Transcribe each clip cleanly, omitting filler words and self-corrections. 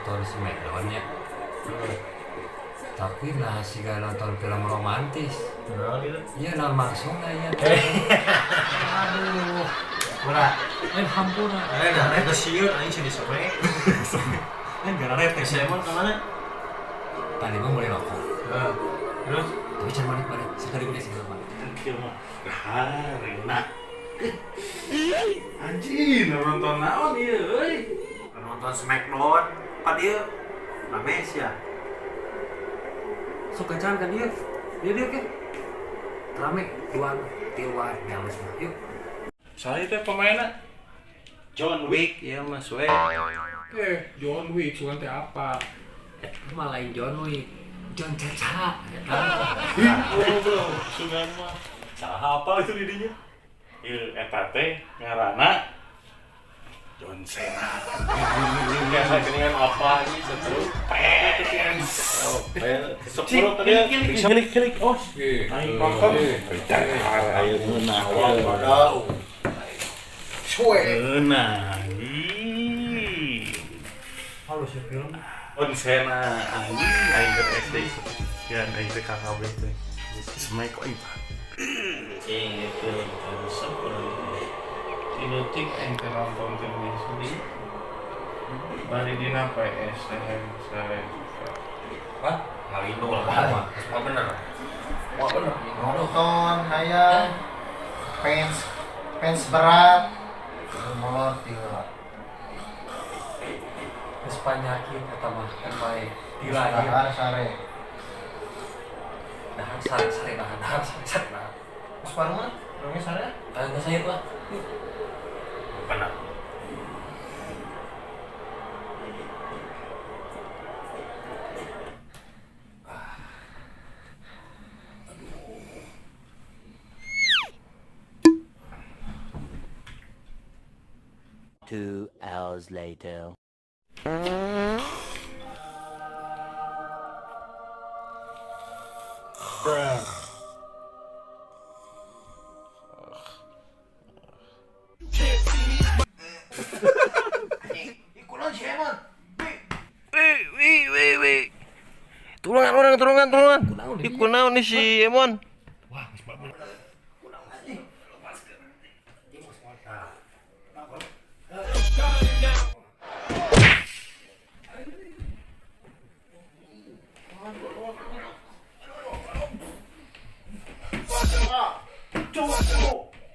Nonton Smackdown nya. Tapi nah siga nonton film romantis. Nah, gitu. Iya, naon maksudna ya? Aduh, Murah. lain hampura. Eh, nah, eta sieun aing sih disomek. Kan gara rete. Si Emon kemana? Tadi mah mulai rokok. Heeh. Terus Tapi can balik-balik, sekali gede sih mah. Kieu mah. Nah, enak. Anjing, nonton naon ieu euy? Nonton Smackdown, pan ieu rame sih ya. Sok kencan kan dia. Dia dia ke. Rame duan, tiluan, halus mah. Yuk. Saha teh pemainna? John Wick ya Mas we. Eh, John Wick sugan teh apa? Eta mah lain John Wick. John Caca. Eta. Goblok, sugan mah. Salah apa itu didinya? Ieu eta teh ngaranna John Cena. Biasa geningan apa ini seteru. Sepuluh tadi kilik kilik os. Aing nonton. Ayo ngeunah. Suwe. Ngeunah. Ih. Halus ya film. John Cena anjing aing ke SD. Ya aing teh KKB teh. Smack aing. Cing itu resep urang. Tinutik aing teh nonton film ini. Bari dina PS teh saya. Wah, ngalindo lah mah. Semua bener. Wah, bener. Nonton hayang fans fans berat molor tiga. Geus panyakit eta mah kan bae. Dilahir. Dahar sare. Dahar sare sare dahar dahar sare sare dahar. Terus parma orangnya sare. Kagak saya lah. Benar. Two hours later. Ikunan si Emon. Wih, wih, wih. Tulungan orang, tulungan, tulungan. Ih, kunaon nih si Emon? Wah, geus bener.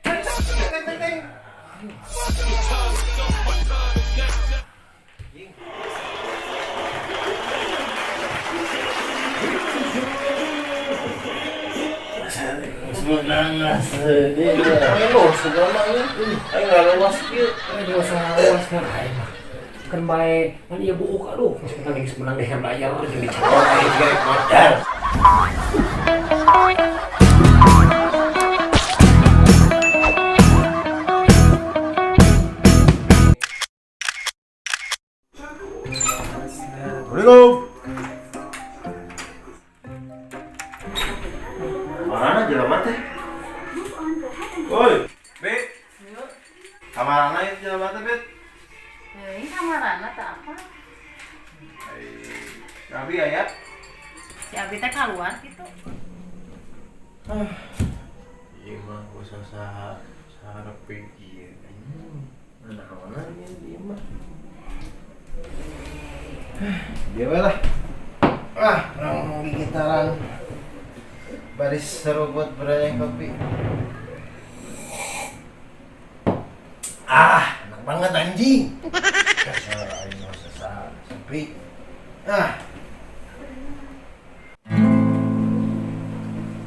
Teng teng teng. Aing lo segala ini. Aing ngalewas kieu. Aduh, salah kan aing mah. Kan bae, kan ieu buuk aduh, geus menang geus menang deh bayar jeung dicatat aing ge modal. Assalamualaikum. Mana jelema teh? Woi, Bet. Kamarana itu jelema teh, Bet? Ini kamarana tak apa? Abi aya. Si Abi teh keluar gitu. Iya mah usah saha saharepe ieu. Mana ieu ieu mah. Dia we lah. Ah, orang gitaran. Baris seruput berayang kopi. Ah, enak banget anjing. Kasar aing mah sesa sepi. Ah.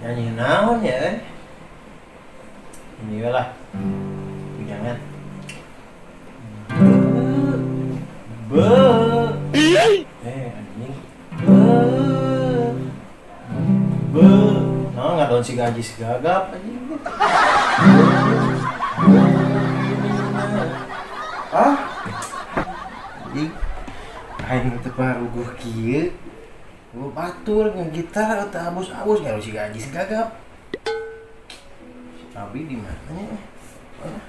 Nyanyi naon ya? Eh? Ini we lah. Jangan. Be. Eh, anjing. Be. Be. Nah, nggak si gaji si gagap anjing. Ah. Anjing. Aing teu paruguh kieu. Gua batur ngegitar teu abus-abus nggak si gaji si gagap. Si Abi di mana nya? Mana?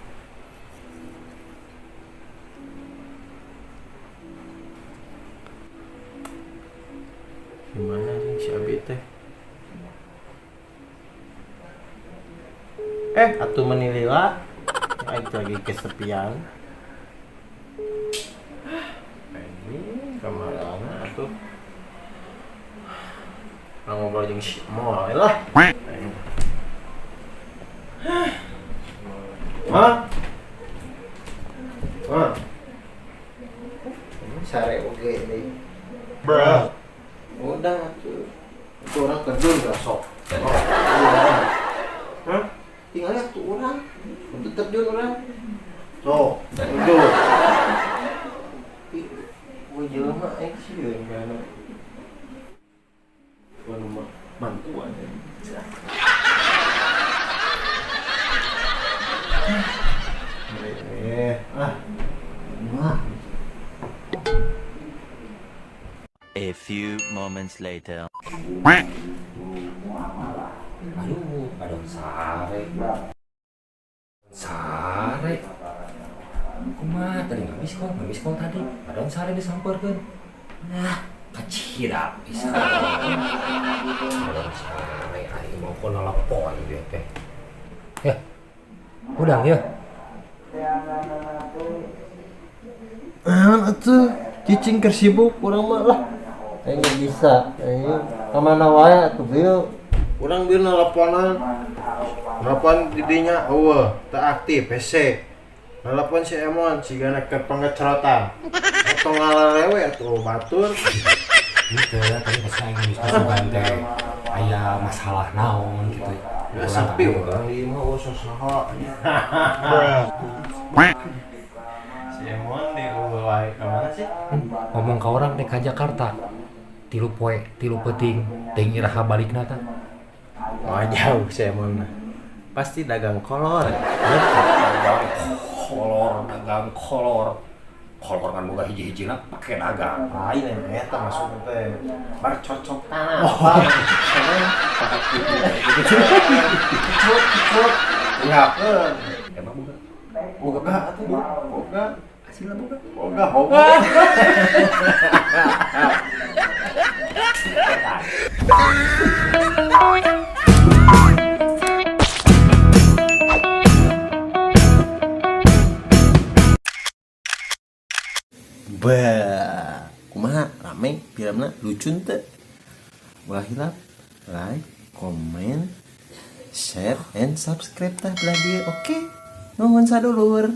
Gimana sih si Abi teh? Atuh menilila. Aing lagi kesepian. Ini kamarana atuh. Orang ngobrol jeung si Moy lah. Ma. Ma. Sare oge deui. Bruh. Udah tuh. Itu orang terjun gak sok. Oh, Hah? tinggalnya tuh orang. Untuk terjun orang. Sok, terjun. Gue jelema aing sih kana. Gua nu mah bantuan. Ah. Mah. A few moments later. Aduh, aduh sare. Sare. Kumaha tadi nggak miss call tadi. Adon sare disamperkeun. Nah, kacida bisa. Adon sare aing mau ko nelpon dia teh. Ya. Udang ya. Naon atuh? Cicing keur sibuk urang mah lah. Aing nggak bisa. Aing ka mana wae atuh bieu. Urang bieu nelponan. Nelpon didinya eueuh, teu aktif hese. Nelpon si Emon sigana keur pangecerotan. Atau ngalalewe atuh batur. Gitu ya, tadi pas aing miss call teh aya masalah naon gitu. Ya sepi urang di imah eueuh saha. Si Emon di eueuh wae ka mana sih? Ngomong ke orang dek ka Jakarta. 3 poe, 3 peuting, teuing iraha balikna tah. Wah jauh si Emon mah. Pasti dagang kolor. Dagang kolor, dagang kolor. Kolor kan boga hiji-hijina pake dagang. Lain yang eta maksudnya teh. Bercocok tanam. Kicot, kicot. Lihatkeun. Emang boga? Boga atuh, boga. Hasilna boga. Boga hobi. Bah, kumaha rame filmna lucu teu? Ulah hilap like, comment, share, and subscribe tah belah dieu. Oke. Nuhun sadulur.